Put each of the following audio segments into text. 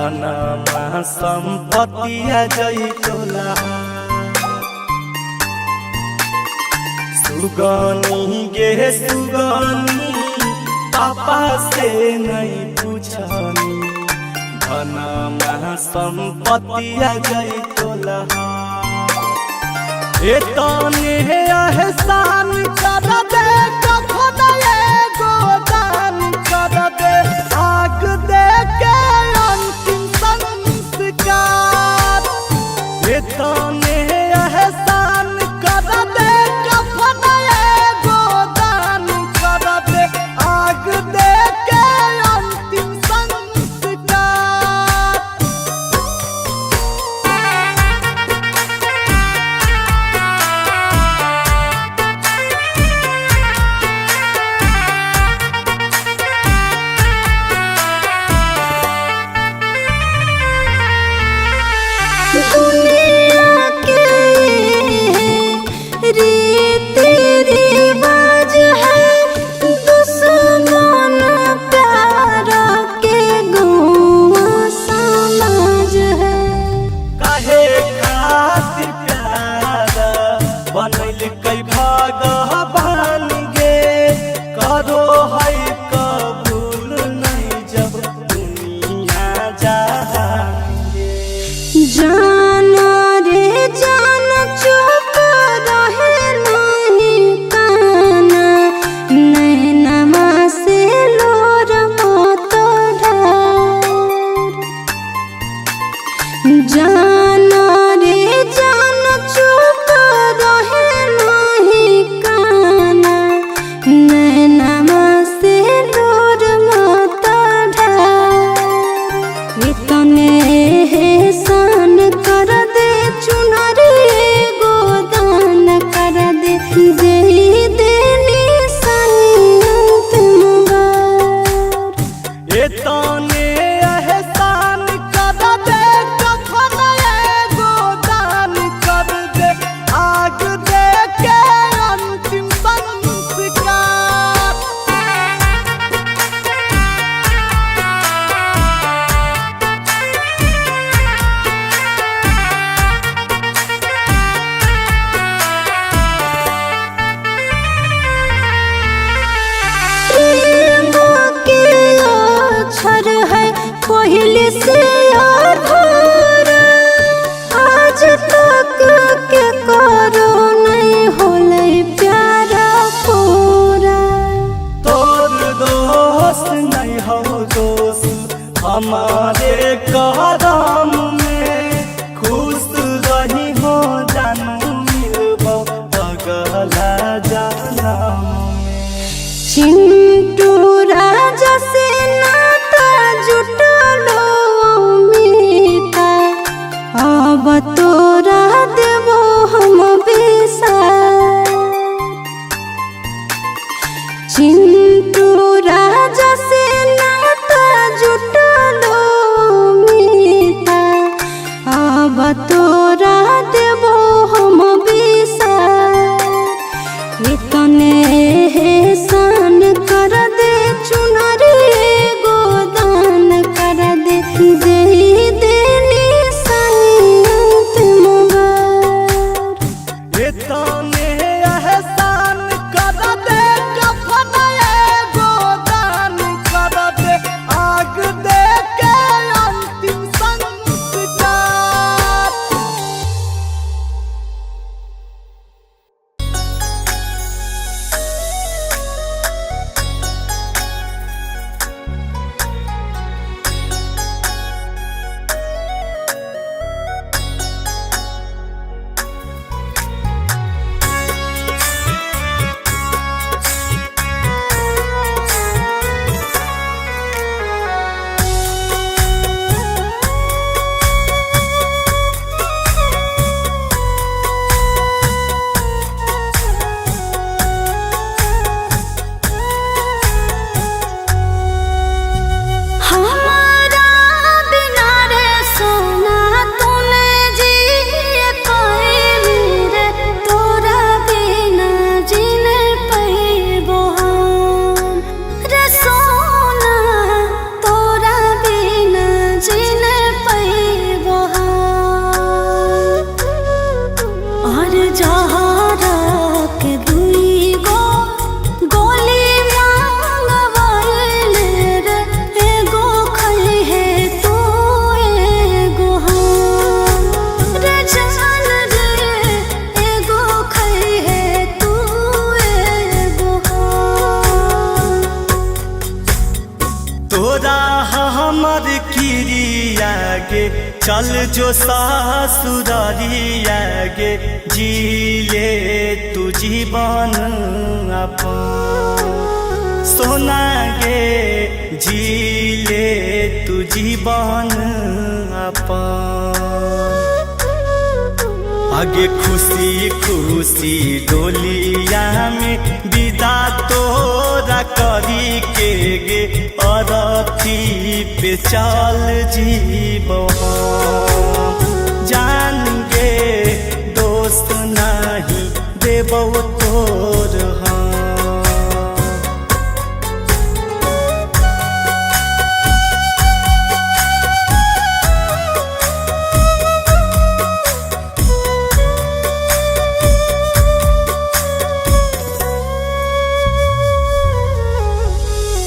धनमा संपत्ति जैतोला। सुगनी गे सुगनी पापा से नहीं पूछनी, धनमा संपत्ति जैतोला। ए तने एहसान कर दे, कफन एगो दान कर दे, आग दे के अंतिम संस्कार। ए तने एहसान कर दे, कफन एगो दान कर दे, आग दे के अंतिम संस्कार। दुनिया के रीति रिवाज है, दुश्मन प्यार के गुआ समाज है। काहे खातिर प्यार बनैल कै भगवान गे, करो है कबूल नहीं जब दुनिया जहान गे। जाना रे जाना चुप रहे नहीं काना, नैनमा से लोर मत ढार। जाना रे जाना चुप रहे नहीं काना, नैनमा से लोर मत ढार। इतने एहसान कर दे, चुनर एगो दान कर दे, दे देनी सनियत मुबारक। ए तने एहसान कर दे, कफन एगो दान कर दे, आग दे के अंतिम संस्कार। प्रेम के अक्षर है पहले से अधूरा, आज तक के करो नहीं होले प्यारा पूरा। तोर दोष नहीं हो दोष हमारे कदम में, खुश रही हो जानू मिलबो अगला जनम में। चिंटू राजा से नाता जुटलो मिता, अब तोरा देबो हम बेसार। चिंटू राजा से नाता जुटलो मिता, अब तोरा देबो हम बेसार। इतने एहसान गे, चल जो ससुरारिया गे, जी ले तू जीवन अपन। सोना गे जी ले तू जीवन अपन। आगे खुशी खुशी डोलिया में विदा तोरा करी के गे, अरथी पे चल जीबो जान गे, दोस्त नहीं देबो तोर हम।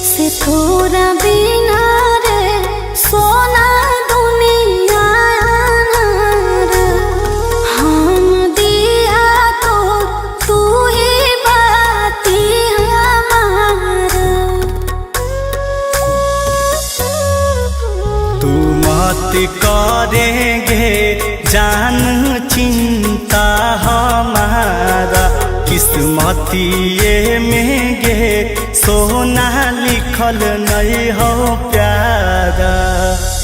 से थोड़ा बिना रे सोना दुनिया अनहार, हम दिया तो तू ही बाती हमार। तू मत करेंगे जान चिंता हमारा, किस्मतिए में गे सोना लिखल नहीं हो प्यारा।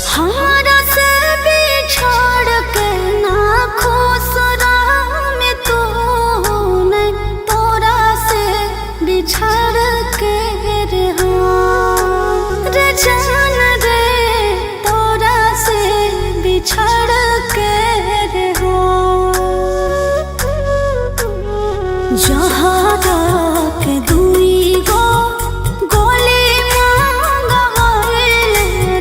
हमारा से बिछड़ के ना खुश राम तू नहीं, तोरा से बिछड़ के रे हाँ रे जान रे, तोरा से बिछड़ के रे हाँ। जहाँ के दुई गो गोली मांगवाइल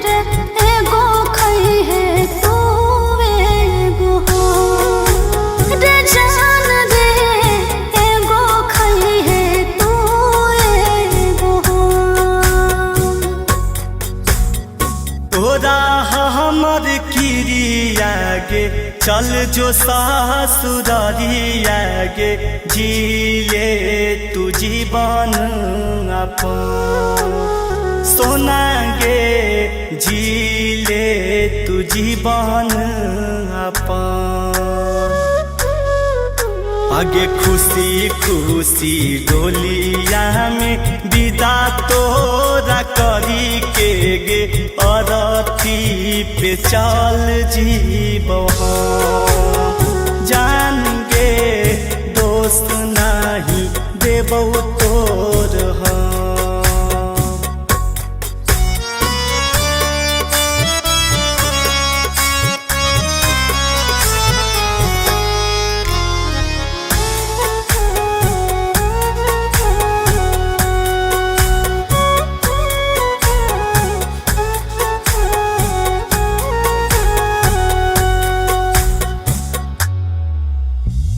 रे, एगो खई है तू एगो रे जान रे, एगो खई है तू एगो। तोरा हमर किरिया गे, चल जो ससुरारिया गे, जी ले तू जीवन अपन। सोना गे जी ले तू जीवन अपन। आगे खुशी खुशी डोलिया में विदा तोरा करी के गे, अरथी पे चल जीबो जान गे, दोस्त नहीं देबो तोर हम।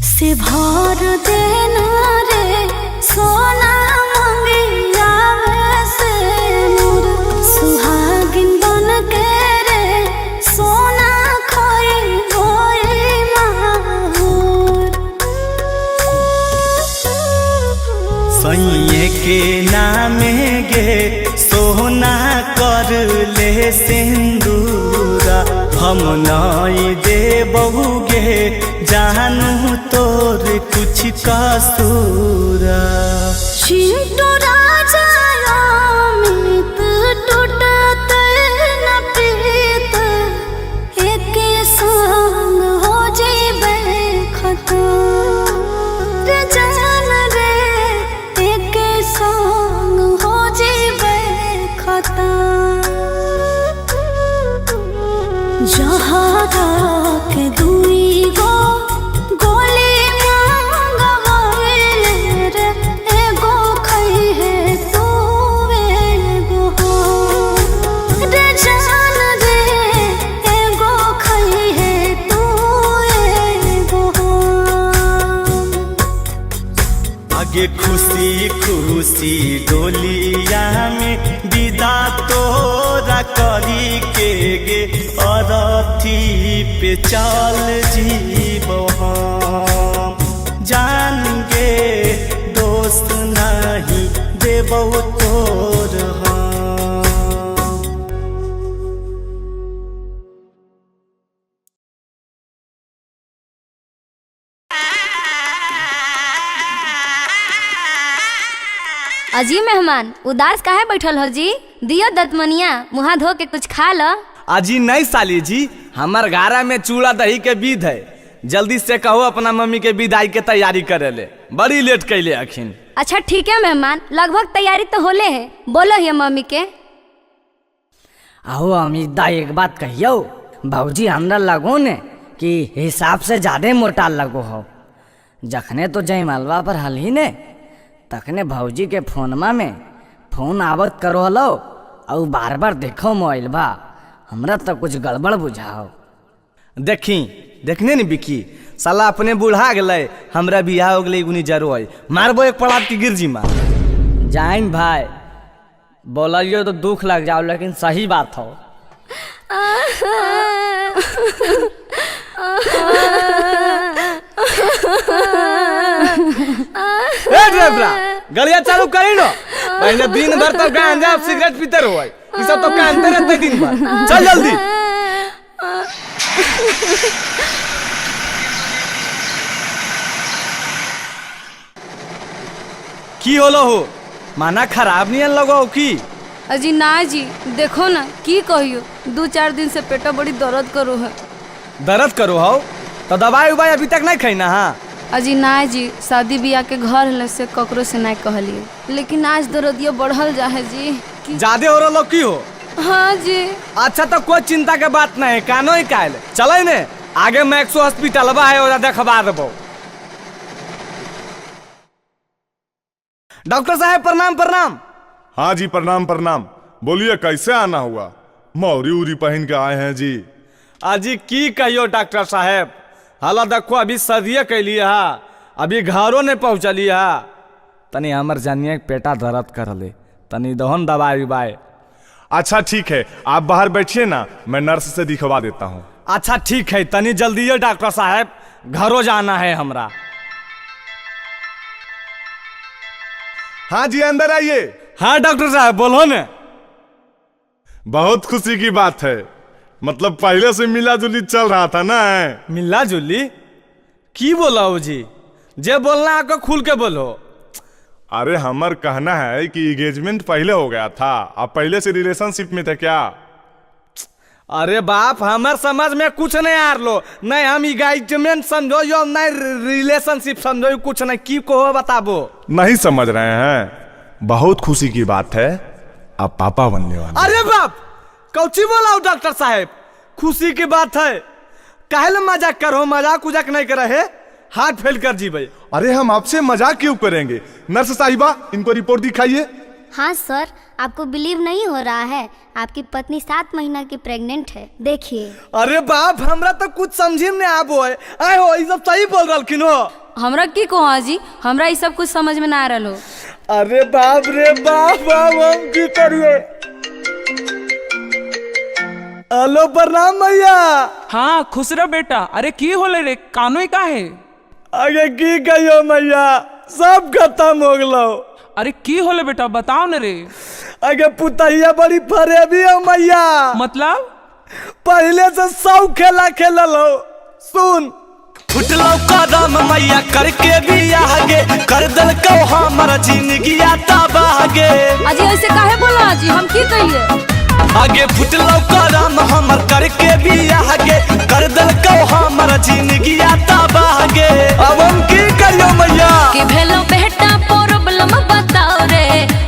से भर देना रे सोना मंगिया से मोर, सुहागिन बन के रे सोना खोई गोई माहुर। सैये के नामे गे सोना कर ले सिंदूरा, हम नाई दे बहुगे जानू तोर कुछ कसूरा। चिंटू राजा अमित टूटत न प्रीत, एके संग हो जेबे खतम रे जान रे, एके संग हो जेबे खतम। जहाँ के दुई गो गोली मांगवाइल रे, एगो खई है तू एगो रे जान रे, एगो खई है तू एगो। आगे खुशी खुशी डोलिया में विदा तोरा करी के गे, अरथी पे चल जीबो हम जान गे, दोस्त नहीं देबो तोर हम। अजी मेहमान उदास काहे बैठल हो जी? दियो दतमनिया, मुहा धो के कुछ खा लो। अजी नहीं साली जी, हमार गारा में चूड़ा दही के विध है। जल्दी से कहो अपना मम्मी के विदाई के तैयारी करे ले, बड़ी लेट कैले अखिन। अच्छा ठीक है मेहमान, लगभग तैयारी तो होले है, बोलो ही मम्मी के। आहो अमित दा एक बात कहियो भौजी, हमरा लगो ने कि हिसाब से ज्यादा मोटा लगो हो। जखने तो जयमालवा पर हलही ने तखने भौजी के फोनमा में फोन आवत करो हलो और बार बार देखो मोबाइल बा, हमरा तो कुछ गड़बड़ बुझाओ। देखी देखने नी बिकी साला अपने बूढ़ा गेलै, हमरा बियाह हो गेलै गुनी जरो है, मारबो एक पड़ाव की गिरजी मार। जाइन भाई बोलियो तो दुख लग जाओ, लेकिन सही बात हो। ए ड्राइवरा गलिया चालू करी नो, पहले दिन भर तो गांजा सिगरेट पीते रहो, ई सब तो कानते रहते दिन भर। चल जल्दी। की होलो हो, माना खराब नहीं लगो की? अजी ना जी, देखो ना की कहियो, 2-4 दिन से पेटा बड़ी दर्द करो है। दर्द करो हो तो दवाई उवाई अभी तक नहीं खाई ना? हाँ अजी ना जी, शादी ब्याह के घर हले से ककरो से नहीं कहलिए, लेकिन आज दर्दिया बढ़ल जा है जी। ज्यादा हो रहा की हो? हाँ जी। अच्छा तो कोई चिंता के बात नहीं, कानो ही कायल चले ने आगे मैक्सो हॉस्पिटल है और देखवा देबो। डॉक्टर साहब प्रणाम प्रणाम। हाँ जी प्रणाम प्रणाम। बोलिए कैसे आना हुआ? मौरी उरी पहन के आए हैं जी। अजी की कहियो डॉक्टर साहब, हाला देखो अभी सदिये कैलिए हा, अभी घरो नहीं पहुँचलिए हा। तनी हमर जानिए पेटा दर्द कर ले, तनी दहन दवाई उवाई। अच्छा ठीक है, आप बाहर बैठिए ना, मैं नर्स से दिखवा देता हूँ। अच्छा ठीक है, तनी जल्दी है डॉक्टर साहब, घरो जाना है हमरा। हाँ जी अंदर आइए। हाँ डॉक्टर साहब बोलो ने। बहुत खुशी की बात है, मतलब पहले से मिला जुली चल रहा था ना? मिला जुली की बोला हो जी, जे बोलना आपको खुल के बोलो। अरे हमर कहना है कि एंगेजमेंट पहले हो गया था, आप पहले से रिलेशनशिप में थे क्या? अरे बाप, हमर समझ में कुछ नहीं आ लो, नहीं हम एंगेजमेंट समझो यो, नहीं रिलेशनशिप समझो, कुछ नहीं की को बताबो। नहीं समझ रहे हैं, बहुत खुशी की बात है, आप पापा बनने वाले। अरे बाप कौची बोला डॉक्टर साहब, खुशी की बात है, काहे मजाक करो? मजाक उजाक नहीं करे है, हाथ फेल कर जी भाई। अरे हम आपसे मजाक क्यों करेंगे? नर्स साहिबा इनको रिपोर्ट दिखाइए। हाँ सर, आपको बिलीव नहीं हो रहा है, आपकी पत्नी 7 महीना की प्रेग्नेंट है, देखिए। अरे बाप, हमरा तो कुछ समझी में आबो है। आए हो ई सब सही बोल रहलखिन हो? हमरा की कहो जी, हमरा ई सब कुछ समझ में ना आ रहल हो। अरे बाप रे बाप, बाप हम की करिए? हेलो प्रणाम भैया। हाँ खुश रहो बेटा। अरे की होले रे, कानो ही काहे? अरे की कहियो मैया, सब खत्म हो गलो। अरे की होले बेटा बताओ न रे। अगे पुतैया बड़ी फरेबी हो मैया। मतलब? पहले से 100 खेला खेलल हो। सुन फुटलो कदम मैया करके भी आगे कर दल को हमर जिंदगी तबाह गे। अजी ऐसे काहे बोला जी, हम की कहिए? आगे फुटलो कदम हमर करके भी आगे कर दल को हमर जिंदगी तबाह गे। अब हम की करियो मैया? की भेलो बेटा प्रॉब्लम बताओ रे,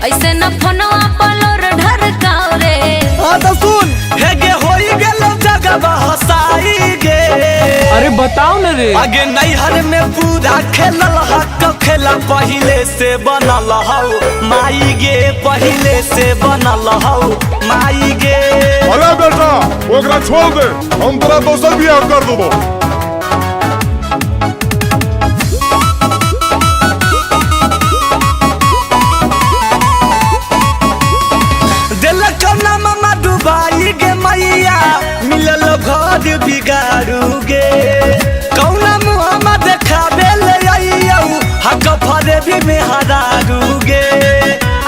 ऐसे न फोनवा पलोर ढरकाओ रे। हां तो सुन, हे गे होई गेलो जगह हसाई गे। अरे बताओ न रे। आगे नैहर में पूरा खेलल हक खेला पहले से बनल हौ माई गे, पहले से बनल हौ माई गे। अरे बेटा ओकरा छोड़ दे, हम तोरा दोसर बियाह कर देबो। दिलक ना मामा डुबाई गे मैया, मिलल घर बिगाड़ू गे। कौना मुहामा देखाबे ले आइयौ, हक फरेबी में हरारू गे।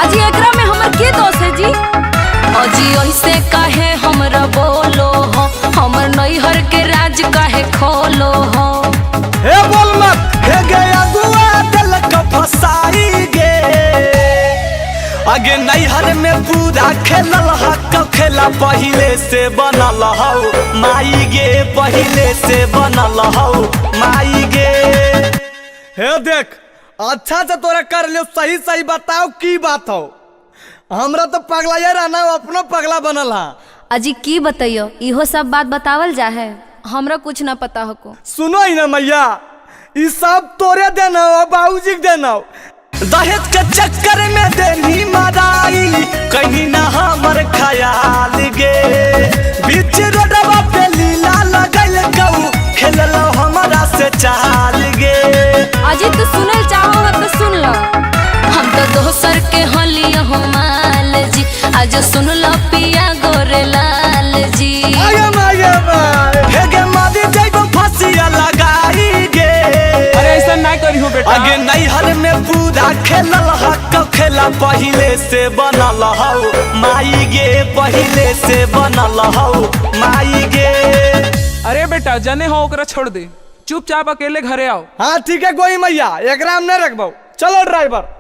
अजी एकरा में हमर की दोष है जी? अजी ऐसे काहे हमरा बोलो हो, हमर नैहर के राज काहे खोलो हो? हे बोल मत, हे गे अगुआ दिलक फसाई गे। अगे नैहर में पूरा खेलल हक खेला पहिले से बनल हौ माई गे, पहिले से बनल हौ माई गे। हे देख अच्छा से तोरा कर लियो, सही सही बताओ की बात हो। हमरा तो पगला ये रहना, अपनो पगला बनल हा। अजी की बतैयो, इहो सब बात बतावल जा है, हमरा कुछ ना पता हको। सुनो ही ना मैया, ई सब तोरे देना हो, बाबूजी के देना हो। दहेज के चक्कर में देनी मराई, कहीं ना हमर ख्याल गे। बीच रोडवा पे लीला लगल गऊ, खेललो हमरा से चाल गे। अजी तू सुनल चाहो हो तो सुन लो, हम तो दोसर के हलियो हो माल जी, आज सुन लो पिया गोरे लाल जी। आगे मागे माय, हे गे मारी जइबो फांसिया लगाई गे। अरे ऐसा ना करी हो बेटा। अगे नैहर में पूरा खेलल हक खेला पहिले से बनल हौ माई गे, पहिले से बनल हौ माई गे। अरे बेटा जने हो ओकरा छोड़ दे, चुपचाप अकेले घरे आओ। हाँ ठीक है गोई मैया, एकरा हम नहीं रखबो। चलो ड्राइवर।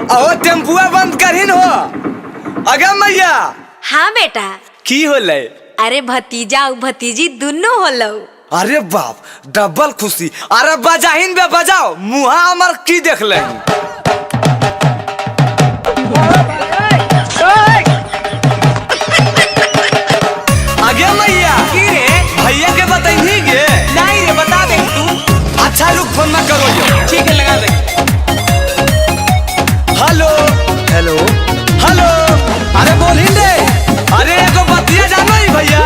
अहो टेम्पुआ बंद करीन हो। अगे मैया। हाँ बेटा। की होलै? अरे भतीजा और भतीजी दोनों होलो। अरे बाप, डबल खुशी। अरे बजाहिन बे बजाओ, मुहा हमर की देख ले। अगे मैया की रे? भैया के बतैनी गे? नहीं रे, बता दे तू। अच्छा रुक, फोन ना करो यो। ठीक है लगा दे। हेलो हेलो हेलो। अरे बोलिन रे। अरे एगो बतिया जानो ही भैया।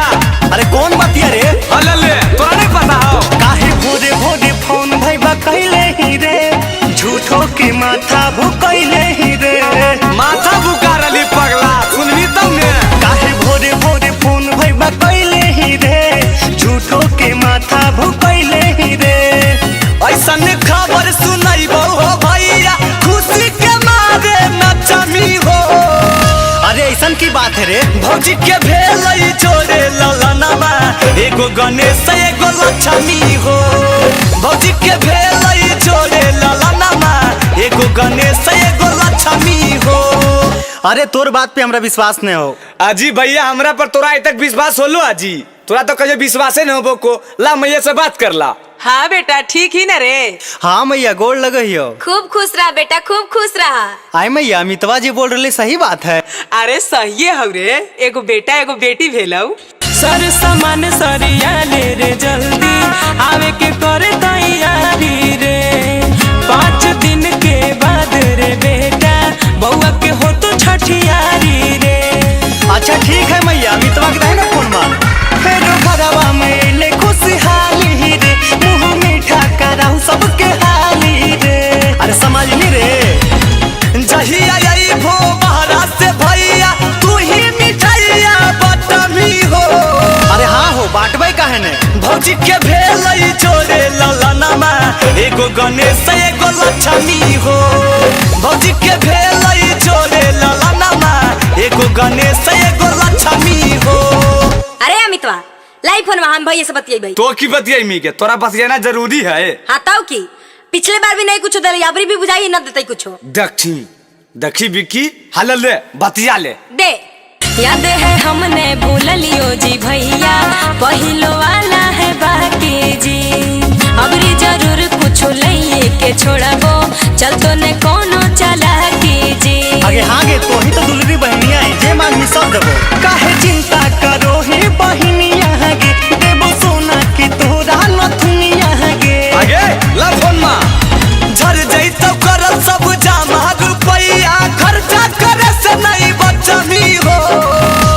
अरे कौन बतिया रे? अले ले, तोरा नहीं पता हो। काहे भोरे भोरे फोन भैबा कैले ही रे, झूठो के माथा भुकैले ही रे। माथा भुका रही पगला, सुनबी तब ने। काहे भोरे भोरे फोन भैबा कैले ही रे, झूठो के माथा भुकैले ही रे। ऐसन खबर सुनैबो हो भैया, खुशी के मारे नचमी हो। अरे ऐसन की बात है रे? भौजी के भेलै जोरे ललनमा, एगो गणेश एगो लक्ष्मी हो। भौजी के भेलै जोरे ललनमा, एगो गणेश एगो लक्ष्मी हो। अरे तोर बात पे हमरा विश्वास नहीं हो। अजी भैया हमरा पर तोरा आज तक विश्वास होलो? अजी तोरा तो कहियो विश्वासे नहीं होबो को। ला मैया से बात कर ला। हाँ बेटा ठीक ही ना रे? हाँ मैया गोड़ लगे हो। खूब खुश रहा बेटा, खूब खुश रहा। आय मैया अमितवा जी बोल रहे सही बात है। अरे सही है रे, एगो बेटा एगो बेटी भेलौ। सर सामान सरिया ले रे, जल्दी आवे के करे तैयारी रे। 5 दिन के बाद रे बेटा बउआ के हो तो छठियारी रे। अच्छा ठीक है मैया, अमितवा के ना फोन मार। फेरो घरवा में ले खुशहाली रे, मुँह मीठा कराऊ सबके हाली रे। अरे समझ ली रे। जहिया अइबो बहरा से भैया, तू ही मिठाइया बटमी हो। अरे हाँ हो, बांटबै काहे ने? भौजी के भेलै जोरे ललनमा, एगो गणेश एगो लक्ष्मी हो। भौजी के भेलै जोरे ललनमा, एगो गणेश एगो लक्ष्मी हो। अरे अमितवा लाई फोन हम भैया से बतियाई। तो की बतियाई मी के? तोरा बतियाना जरूरी है। हाँ ताऊ की पिछले बार भी नहीं कुछ दे, अबरी भी बुझाई न देते कुछ। देखी देखी बिकी हाल ले बतिया ले दे। याद है हमने भूल लियो जी भैया, पहिलो वाला है बाकी जी। अबरी जरूर कुछ लइए के छोड़बो, चल तो ने कोनो चलाकी जी। अगे हाँ गे, तो ही तो दुलरी बहनिया है, जे मांगी सब देबो। काहे चिंता करो ही बहनिया गे, देबो सोना के तोरा नथुनिया गे। अगे ला फोन मा झर जइतो करल सब जमा रुपैया, खर्चा करे से नहीं बचमी हो।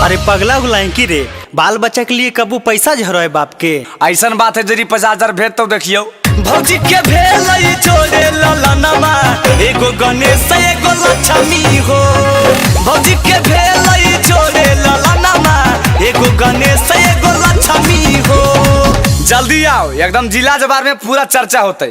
अरे पगला उगला की रे, बाल बच्चा के लिए कबू पैसा झरो बाप के। ऐसन बात है जरी 50,000 भेज तो देखियो। भौजी के भेलै जोरे ललनमा, एगो गणेश एगो लक्ष्मी हो। भौजी के भेलै जोरे ललनमा, एगो गणेश एगो लक्ष्मी हो। जल्दी आओ, एकदम जिला जवार में पूरा चर्चा होते।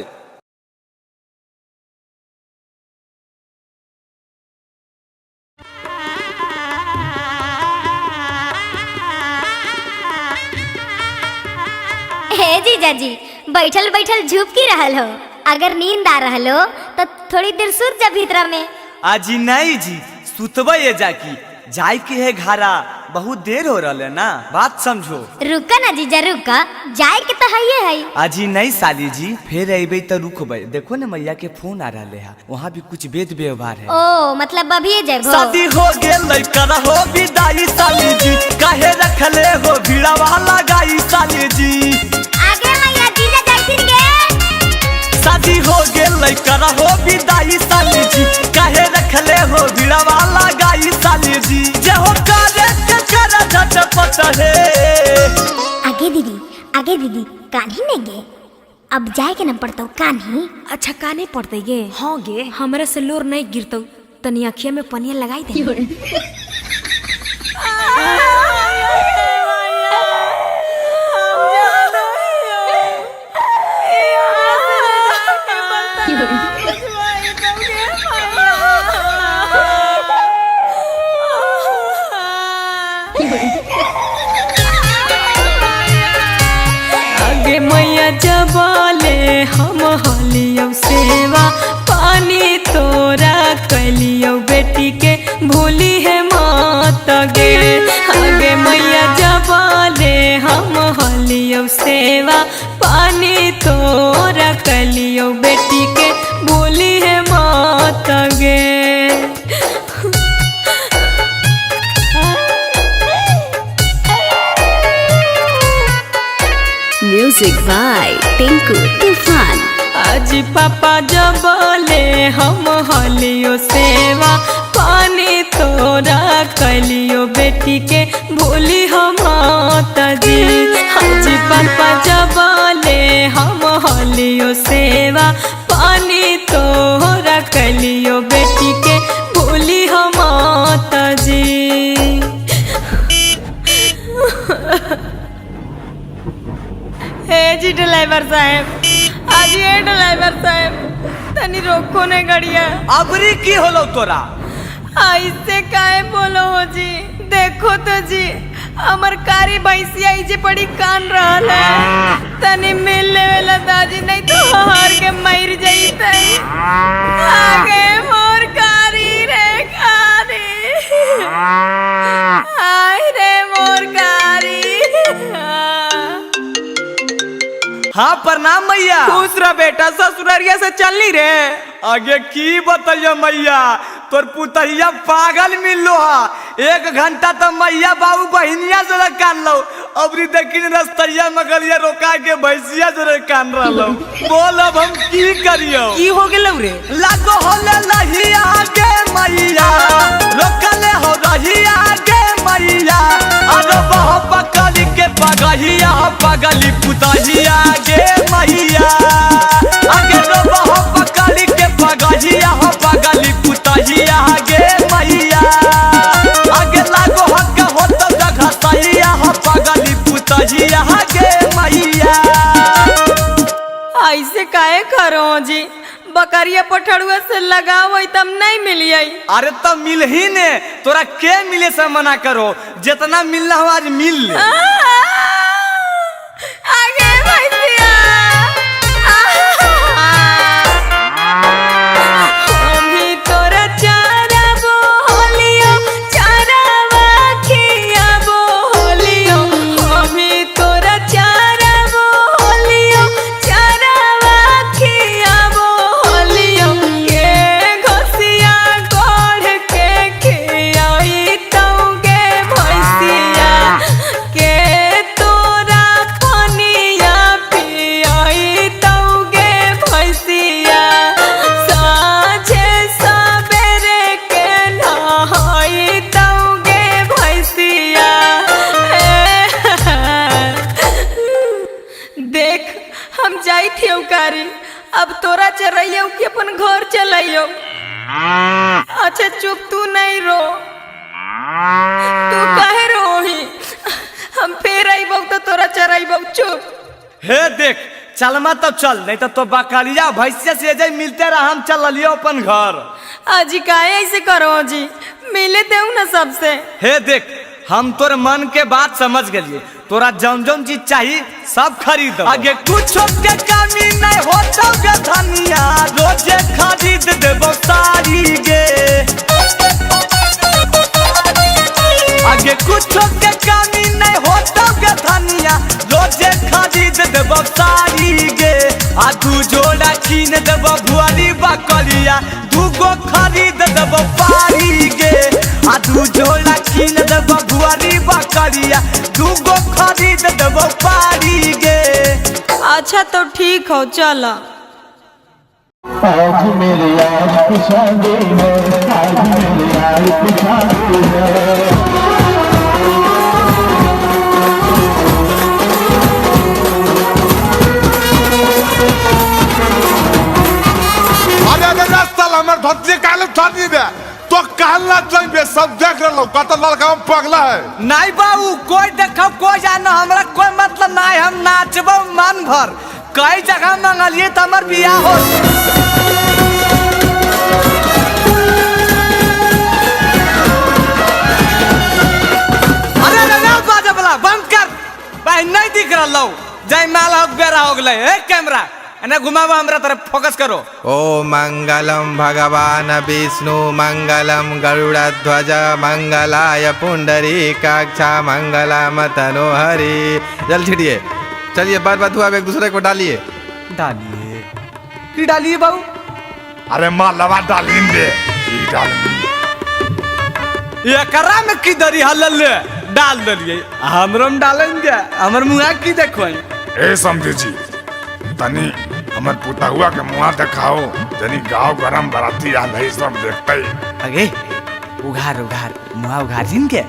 हे जीजाजी, बैठल बैठल झुपकी रहल हो। अगर नींद आ रहल हो तो थोड़ी देर सुत जा भीतरा में। आजी नहीं जी, सुतबे ये जाकी जाय के है घारा, बहुत देर हो रहा है ना, बात समझो। रुका ना जीजा रुका, जाए के तो है ये है। आजी नहीं साली जी, फिर अबे तो रुकबे। देखो ना मैया के फोन आ रहा है, वहाँ भी कुछ वेद व्यवहार है। ओ मतलब अभी जाए। शादी हो गेल कर हो विदाई साली जी, काहे रखले हो भीड़ा वाला गाई साली जी। आगे मैया जीजा जाइथिन गे। शादी हो गेल कर हो विदाई साली जी, काहे रखले हो भीड़ा वाला गाई साली जी। जे हो करे के कर झटपट है। आगे दीदी, आगे दीदी, कान्ही नहीं गे, अब जाए के न पड़तो कान्ही। अच्छा कान्ही पड़ते गे? हाँ गे, हमरा से लोर नहीं गिरतो, तनी अखिया में पनिया लगाई दे। आगे मैया जबले हम हलियौ सेवा, पानी तोरा कैलियौ बेटी के भूली है मात गे। आगे मैया जबले हम हलियौ सेवा, पानी तोरा कैलियौ बेटी के भूली है मात गे। म्यूजिक बाय टिंकू तूफान। आज पापा जबले हम हलियो सेवा, पानी तोरा कैलियो बेटी के भूली हम जी। आज पापा जबले हम हलियो सेवा, पानी तोरा कैलियो बेटी के भूली हम जी। हे जी ड्राइवर साहब, आज ये ड्राइवर साहब तनी रोको ने गड़िया। अबरी की होलो तोरा? ऐसे काहे बोलो हो जी, देखो तो जी हमर कारी भैंसिया जे पड़ी कान रहल है, तनी मिल लेवेला दाजी, नहीं तो हार के मर जईते। आगे मोर कारी रे कारी, आय रे मोर कारी। हाँ प्रणाम मैया। खुश रह बेटा, ससुरारिया से चलनी रे। आगे की बताइए मैया, तोर पुतहिया पागल मिललो हा। 1 घंटा तो मैया बाबू बहिनिया जोरे कान लो, अबरी देखिन रस्तैया मगलिया रोका के भैंसिया जोरे कान रहलो। बोल अब हम की करियो? की हो गेलौ रे? लागो होले लहिया गे मैया, रोकले हो रहिया गे मैया। अरे बह पकड़ी के पगहिया पगली पुतहिया गे मैया। आगे रो बह पकड़ी के पगहिया पगली पुतहिया गे मैया। आगे लागो हक हो तो जगह सहिया पगली पुतहिया गे मैया। ऐसे काहे करो जी, बकरिया पठड़ुआ से लगाओ तब नहीं मिलिए। अरे तब मिल ही ने, तोरा के मिले से मना करो, जितना मिलना हो आज मिल ले। आगे भैया हम ही तोरा चारा बोलियो, चारा खिया बोलियो। हम ही तोरा चारा बोलियो, चारा खिया बोलियो। के घोसिया गोड़ के खियाई तौगे भैंसिया, के तोरा पनिया पियाई तौगे भैंसिया। साँझे सबेरे के नहाई तौगे भैंसिया। देख हम जाई थे उकारी, अब तोरा चरैयो कि अपन घर चलैयो। अच्छा चुप, तू नहीं रो, तू काहे रोही, हम फिर अइबौ तो तोरा चरैबौ। चुप। हे देख चलमा तब चल, नहीं तो बकरिया भैंसिया से जाई मिलते रह, हम चल लियो अपन घर। अजी काहे ऐसे करो जी, मिले देऊ ना सबसे। हे देख, हम तोर मन के बात समझ गेलिए, तोरा जौन जौन चीज चाहिए सब खरीद। आगे कुछ के कमी नहीं होतो गे धनिया, रोजे खरीद देबो साड़ी गे। आगे कुछ के कमी नहीं होतो गे धनिया, रोजे खरीद देबो साड़ी गे। आ दू जोड़ा कीन देबो भुआरी बकरिया, दूगो खरीद देबो पारी गे। आ दू जोड़ा कीन देबो भुआरी बकरिया, दूगो खरीद देबो पारी गे। अच्छा तो ठीक हो, चलो। आज मेरे यार की शादी है, आज मेरे यार की शादी है। अरे अरे रास्ता हमर धोती काले ठानी दे तो कहला जाइबे, सब देख रहलो कत लड़का हम पगला है। नहीं बाबू, कोई देखो कोई जानो, हमरा कोई मतलब नहीं, हम नाचबो मन भर। कई जगह मंगलिए तो हमर बियाह हो। अरे अरे ना बाजा वाला बंद कर भाई, नहीं दिख रहा जय माला हो बेरा हो गए। ए कैमरा एने घुमावा, हमरा तरफ फोकस करो। ओ मंगलम भगवान विष्णु मंगलम गरुड़ध्वज मंगलाय पुंडरीकाक्षा मंगलम तनोहरि। जल छिड़िए, चलिए बार बार हुआ एक दूसरे को डालिए। डालिए की डालिए बाबू? अरे माँ लवा डालिन दे, की डालिन एकरा में की दरी हलल डाल दलिए, हमरो में डालेंगे, हमर मुआ की देखो। ए समझे जी, तनी हमर पुतहुआ के मुआ देखाओ, तनी गांव गरम बराती आल है सब देखते। अगे उघार उघार मुआ उघार जिन के।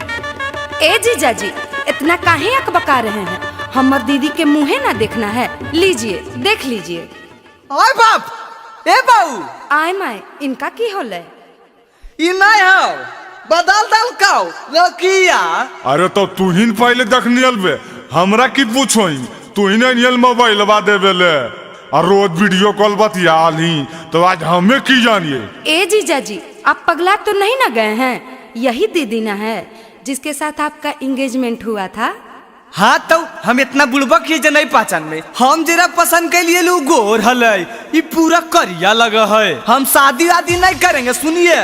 ए जीजा जी, इतना काहे अकबका रहे हैं? हमर दीदी के मुँहे ना देखना है, लीजिए देख लीजिए। ओए बाप, ए बाऊ, आय my, इनका की होले? ई नहीं हो, बदल दल काओ लड़किया। अरे तो तू ही पहले देखनी अलबे, हमरा की पूछोई? तू ही नहीं मोबाइल बा देवे और रोज वीडियो कॉल बतियाली, तो आज हमें की जानिए? ए जीजा जी, आप पगला तो नहीं ना गए हैं? यही दीदी ना है जिसके साथ आपका एंगेजमेंट हुआ था। हाँ तो हम इतना बुड़बक ही जे नहीं पहचान में, हम जरा पसंद के लिए लोग गोर हलै, ये पूरा करिया लगा है। हम शादी वादी नहीं करेंगे, सुनिए,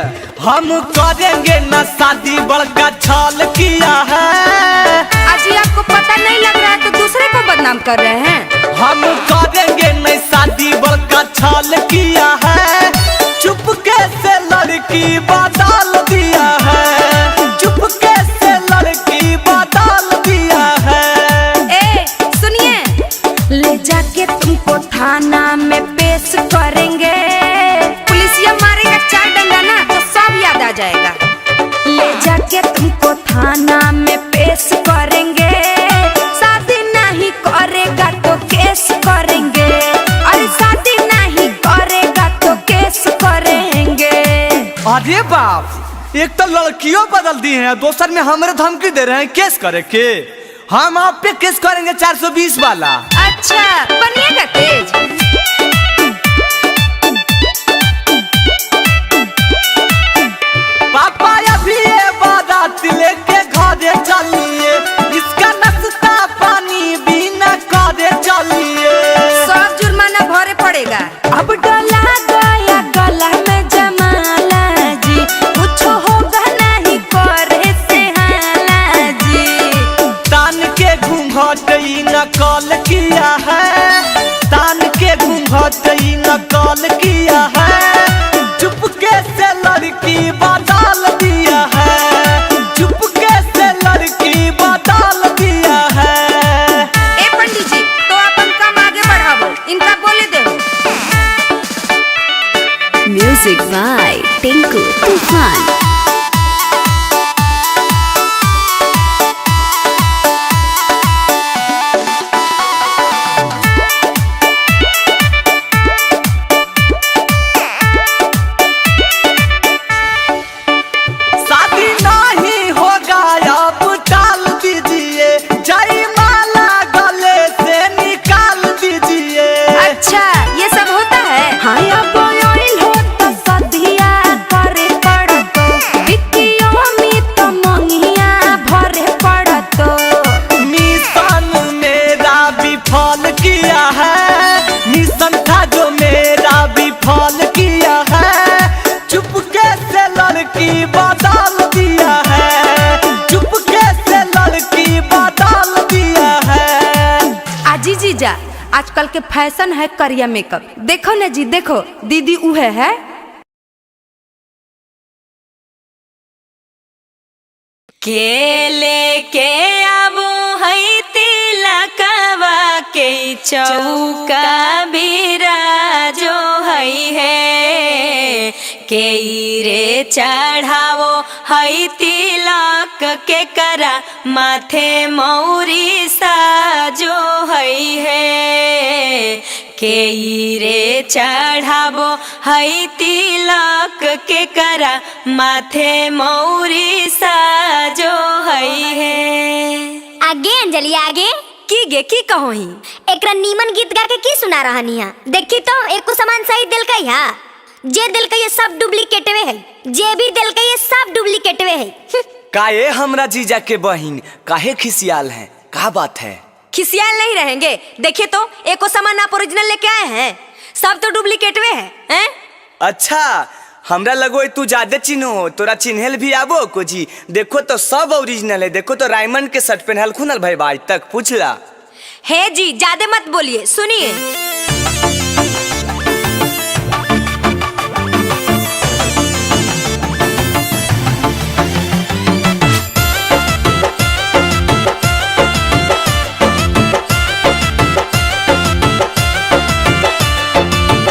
हम करेंगे ना शादी, बड़का छल किया है। अजी आपको पता नहीं लग रहा है तो दूसरे को बदनाम कर रहे हैं। हम करेंगे नहीं शादी, बड़का छल किया है, चुपके से लड़की बदल दिया है, चुपके से लड़की बदल दिया है। ए सुनिए, ले जाके तुमको थाना में पेश करेंगे, पुलिसिया मारेगा चार डंडा ना तो सब याद आ जाएगा। ले जाके तुमको थाना में पेश करेंगे, शादी नहीं करेगा तो केस करेंगे। अरे शादी नहीं करेगा तो केस करेंगे। अरे बाप, एक तो लड़कियों बदल दी है, दोसर में हमरे धमकी दे रहे हैं केस करे के। हम आप पे केस करेंगे 420 वाला। अच्छा बनिएगा तेज। पापा अभी ये बारात लेके घरे चलिए, इसका नाश्ता पानी बिना करे चलिए, सब जुर्माना भरे पड़ेगा। अब डला गया गला में जमाला जी, कुछ होगा नहीं करे से हाला जी। तान के घूंघट ई नकल किया है, तान के घूंघट ई नकल किया है, चुपके से लड़की बदल दिया है, चुपके से लड़की बदल दिया है। ए पंडित जी, तो अपन काम आगे बढ़ावो, इनका बोले देहो। Music by Tinku Tufan. आजकल के फैशन है करिया मेकअप। देखो ना जी, देखो दीदी उहे है। केले के आबो है तिलकवा के चौका बिराजो है हे के रे चढ़ावो है तिलक के करा माथे मौरी साजो है हे के रे चढ़ावो है तिलक के करा माथे मौरी साजो है हे। आगे अंजलि आगे की गे की कहो ही एकरा नीमन गीत गा के की सुना रहनी है। देखी तो एको सामान सही दिलकै हा, जे दिलकै ये सब डुप्लीकेटवे है, जे भी दिलकै ये सब डुप्लीकेटवे है। काहे हमरा जीजा के बहिन काहे खिसियाल है, का बात है? खिसियाल नहीं रहेंगे, देखिए तो एको सामान आप ओरिजिनल लेके आए हैं, सब तो डुप्लीकेटवे है, हैं? अच्छा हमरा लगो तू ज्यादा चिन्हो हो, तोरा चिन्हल भी आबो को जी। देखो तो सब ओरिजिनल है, देखो तो रायमंड के शर्ट पहनल खुनल भाई भाई तक पूछला हे जी। ज्यादा मत बोलिए, सुनिए।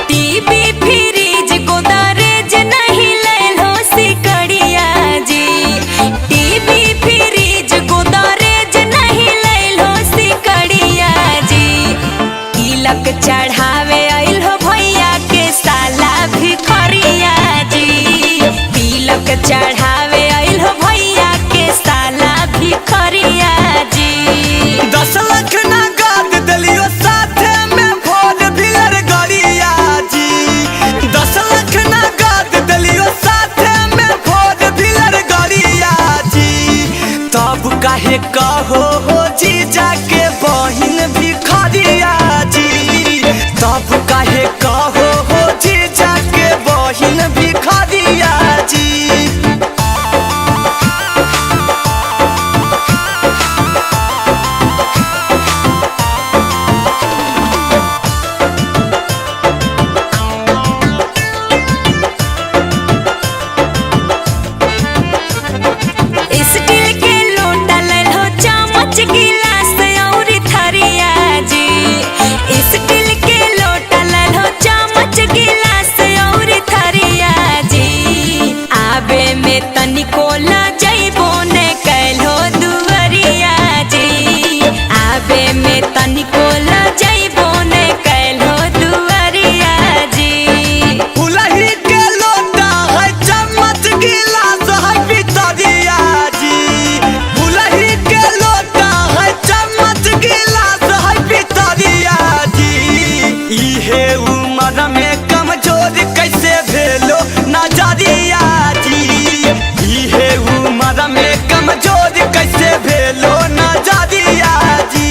टीवी फ्रिज गोदरेज नहीं लेलो सिकड़िया जी, टीवी फ्रिज गोदरेज नहीं लेलो सिकड़िया जी, तिलक चढ़ावे आइल हो भैया के साला भिखरिया जी, तिलक चढ़ावे आइल हो भैया के साला भिखरिया जी। 10 लाख नगद दिलियो साथे में फोर व्हीलर गाड़िया जी, 10 लाख नगद दिलियो साथे में फोर व्हीलर गाड़िया जी, तब काहे कहो हो जीजा के बहिन भिखरिया जी, तब काहे कहो हो जीजा के बहिन भिखरिया जी। स्टील के लोटा ललो चम्मच गिलास और थरिया जी, स्टील के लोटा ललो चम्मच गिलास और थरिया जी, आबे में तनिको ल जइबो ने कैलो दुअरिया जी, आबे में तनिको ल जइबो ने कैलो दुअरिया जी। फुलही के लोटा है चम्मच गिलास है पितरिया जी, फुलही के लोटा है चम्मच गिलास है पितरिया जी, इहे उम्र में कमजोर कैसे भेलो नजरिया जी, इहे उम्र में कमजोर कैसे भेलो नजरिया जी।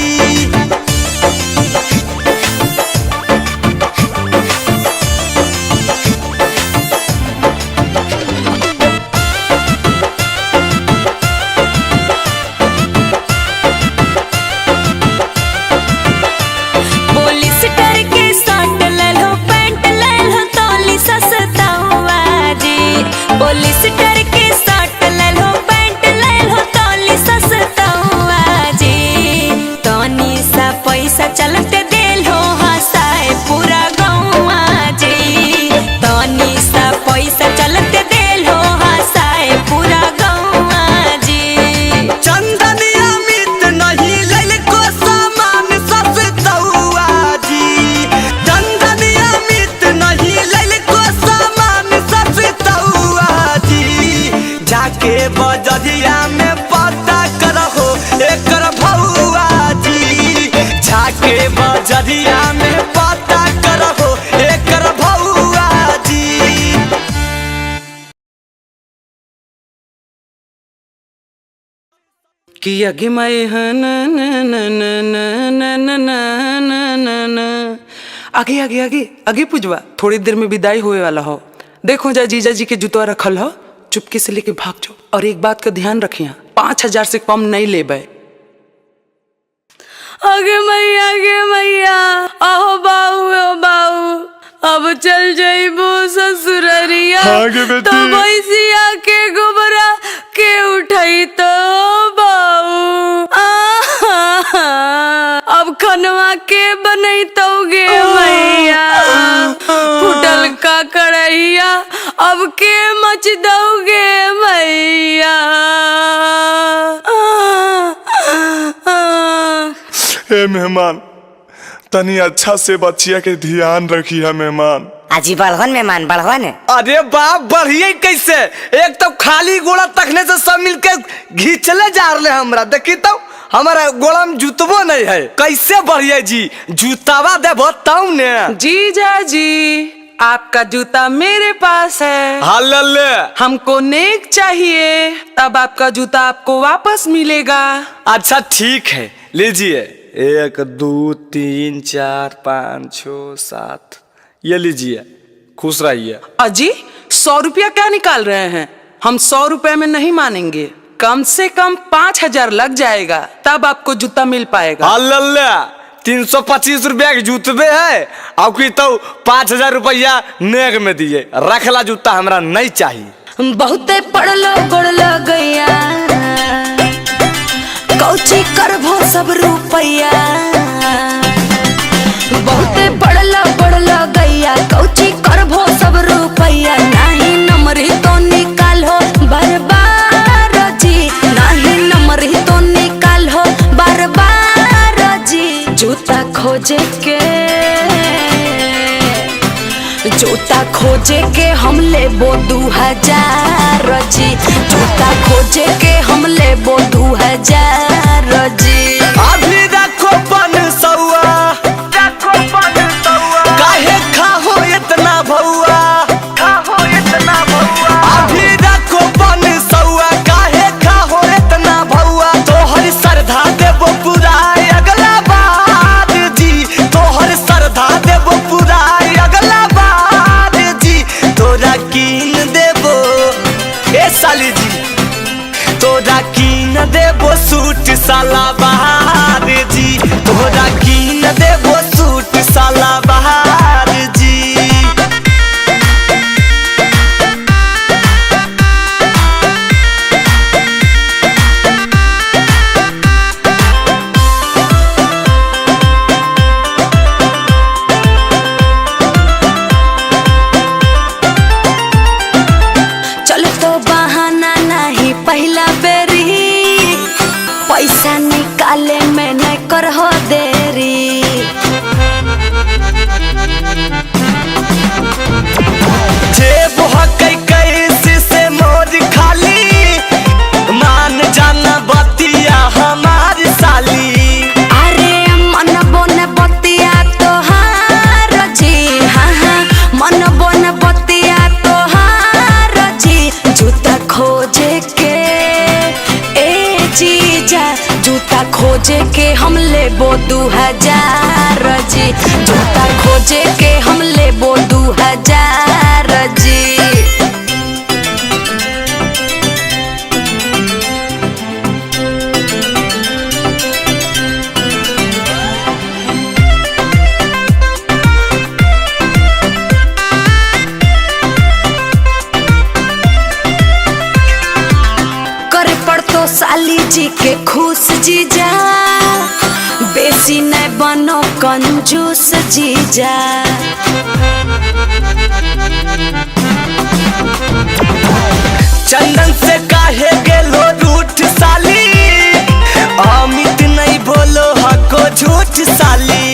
पुलिस डर के शर्ट ललो पैंट ललो तोली सस्ता हुआ जी, पुलिस डर के शर्ट ललो पैंट ललो तोली सस्ता हुआ जी, तनी सा पैसा चलते देलो हंसाए पूरा गौआ जी, तनी सा पैसा चलते देलो हंसाए पूरा गौआ जी। चंदनिया मित नहीं लेल को सामान सस्तौआ जी, चंदनिया मित नहीं लेल को सामान सस्तौआ जी, जाके बजरिया में पता करहो एकर भौआ जी, जाके बजरिया में पता करहो एकर भौआ जी। कि अगे मैं हन न न न न न न न न न आगे आगे आगे आगे पुजवा, थोड़ी देर में विदाई होए वाला हो। देखो जा जीजा जी के जुतवा रखल हो, चुपके से लेके भाग जाओ। और एक बात का ध्यान रखिया, 5000 से कम नहीं लेबे। अगे मैया, गे मैया, आहो बाऊ, ओ बाऊ, अब चल जाइबो ससुररिया। हाँ गे बेटी। तो भैंसिया के गोबरा के उठाई तो बाऊ। अब खनवा के बनैतो गे मैया, फुटल का कढ़ैया अब के मच दोगे मैया। ए मेहमान, तनी अच्छा से बच्चिया के ध्यान रखी है मेहमान। अजी बढ़वन मेहमान, बढ़वन। अरे बाप, बढ़िए कैसे? एक तो खाली गोड़ा तखने से सब मिलके घिंचले जा रहे हमरा। देखी तो हमारा गोड़ा में जूतबो नहीं है, कैसे बढ़िए जी? जूतावा देबो तब ने। जीजा जी, आपका जूता मेरे पास है। हाँ ले ले। हमको नेक चाहिए, तब आपका जूता आपको वापस मिलेगा। अच्छा ठीक है, लीजिए। 1 2 3 4 5 6 7, ये लीजिए, खुश रहिए। अजी 100 रुपया क्या निकाल रहे हैं? हम 100 रुपए में नहीं मानेंगे, कम से कम 5000 लग जाएगा, तब आपको जूता मिल पाएगा। हाँ ले ले, 325 रुपया के जूतबे है, आपकी तो 5000 रुपया नेग में दिए। रखला जूता हमरा नहीं चाहिए। बहुते पढ़लो गोड़ लगैया, कौची करभो सब रुपैया। बहुते पढ़लो गोड़ लगैया, कौची करभो सब रुपैया। नाही नमरी तो निकालो बार बार जी, नाही नमरी तो निकालो बार बार जी। जूता खोजे के, जूता खोजे के हम लेबो 2000 जी। जूता खोजे के हम लेबो 2000 जी। अभी रखो 500, रखो 500, काहे खाहो इतना भौआ, खाहो इतना भौआ। अभी रखो 500, काहे खाहो इतना भौआ। तोहर सरधा देबो पूरा अगला बार जी, तोहर सरधा देबो पूरा अगला बार जी। तोरा कीन देबो ए साली जी, तोरा कीन देबो सूट साला बहार जी, तोरा कीन देबो सूट साला बहार जी। चल तो बहाना नहीं पहला बेरी, पैसा निकाले में न करहो देरी। जेब हकै कैसे से मोर खाली, मान जाना बतिया हमार साली। अरे मन बोन बतिया तोहार जी, हाँ हाँ मन बोन बतिया तोहार जी। जूता खोजे के ए जीजा, जूता खोजे के हम लेबो 2000 जी। जूता खोजे के हम लेबो 2000 जी। करे पड़तो साली जी के खुश जीजा, बेसी न बनो कंजूस जीजा। चंदन से काहे गेलो रूठ साली, अमित नहीं बोलो हको झूठ साली।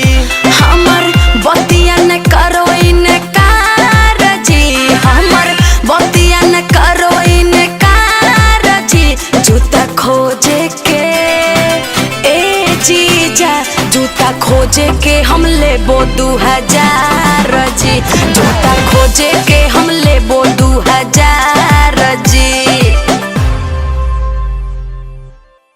हमर बतिया न करो इनकार जी, हमर बतिया न करो इनकार जी। जूता खोजे के ए जीजा, जूता खोजे के हम लेबो 2000 जी। जूता खोजे के